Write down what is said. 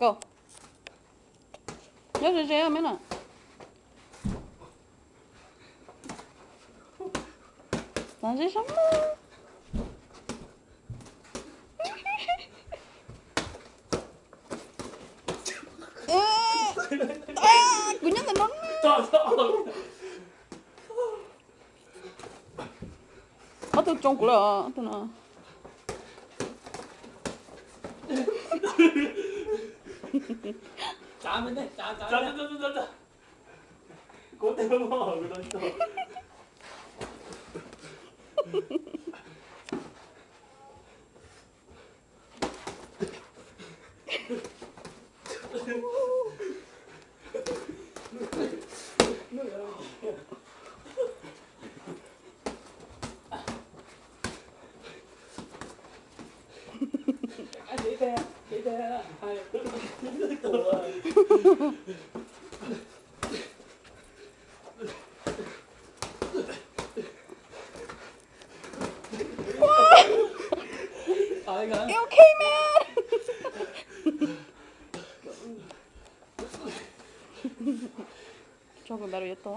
Go. Nyob ze ze me na. Txav ze sab. Kuv nyob ntawm no. Ob tug tsoo kuv lawm os, ob tug no. You okay, man? Tso kuv npaj rau yuav tau.